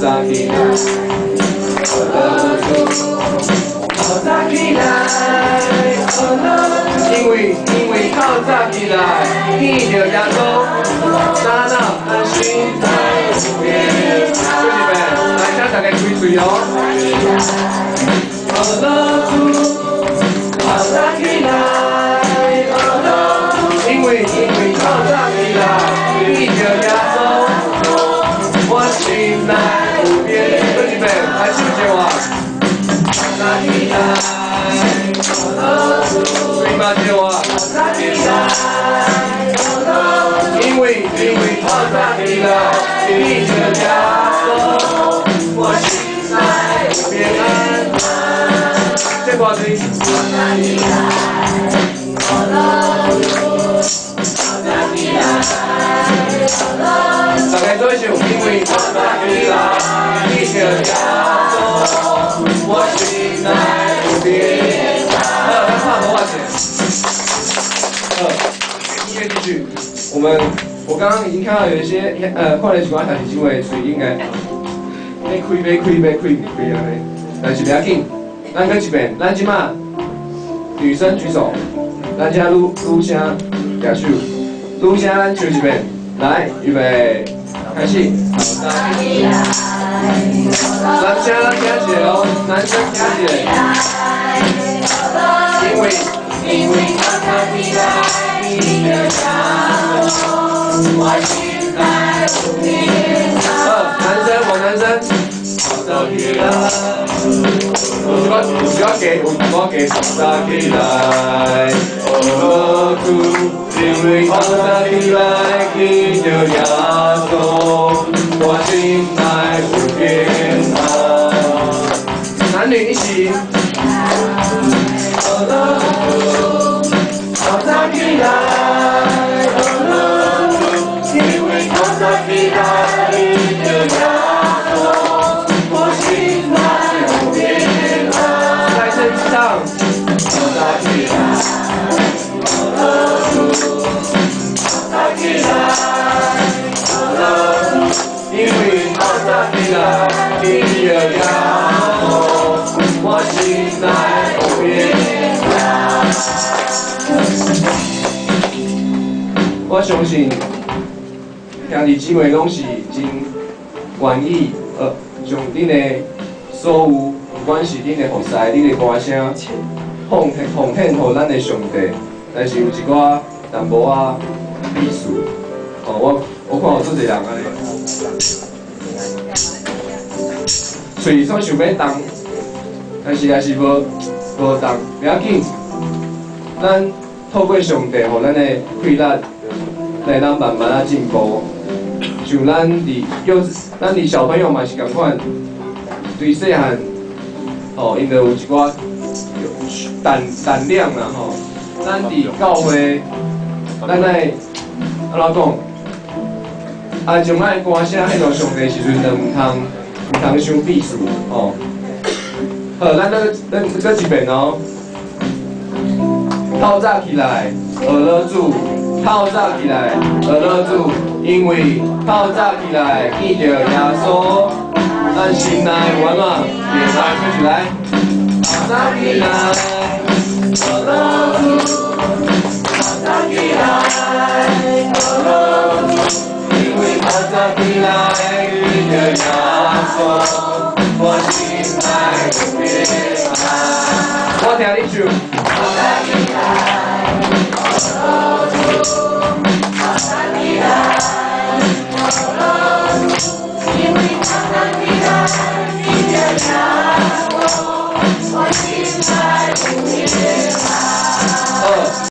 早起來，學主，透早起來，學因為因為透早起來，見著耶穌，哪哪咱心內有平安。最後一遍，來請大家開喙哦。學主，透早起來，學因為因為透早起來，見著耶穌，我心內有平安。最後一遍，來唱一下。透早起來，嘴巴叫我。因為因為透早起來，見著耶穌，我心內有平安。這歌詞。大家做伙唱，因為透早起來，見著耶穌，我心內有平安。好，咱拍鼓仔者。好，音樂繼續。我們我剛剛已經看到有一些看了一寡兄弟姊妹喙應該欲開欲開欲開毋開按呢，但是袂要緊，咱閣一遍，咱這馬女生舉手，咱這女女聲舉手，女聲咱唱一遍，來，預備，開始。男聲咱聽一下哦，男生聽一下。因為因為透早起來，見著耶穌，我心內有平安。好，男生，我男生。透早起來，有一寡有一寡加，有一寡加。透早起來，學主，因為透早起來，見著耶穌，我心內有平安。男女一起。透早起來，因為透早起來，見著耶穌，我心內有平安。再次唱。透早起來，透早起來，因為透早起來，見著耶穌，我心內有平安。我相信兄弟姊妹攏是真願意，將恁的所有，不管是恁的服侍、恁的歌聲，奉獻奉獻予咱的上帝。但是有一寡淡薄仔意思，哦，我看有足濟人按呢，喙總想欲動，但是也是無無動，袂要緊。咱透過上帝予咱的氣力，來咱慢慢仔進步。像咱佇幼稚，咱佇小朋友嘛是仝款，對細漢，吼，𪜶就有一寡膽膽量啦吼。咱佇教會，咱愛按怎講？啊，將咱的歌聲獻予上帝時陣，就毋通毋通傷鄙視吼。好，咱閣咱閣一遍哦。透早起來，學主，透早起來，學主，因為透早起來見著耶穌，咱心內有按怎平安，唱起來。透早起來，學主，透早起來，學主，因為透早起來見著耶穌，我心內有平安。我聽你唱。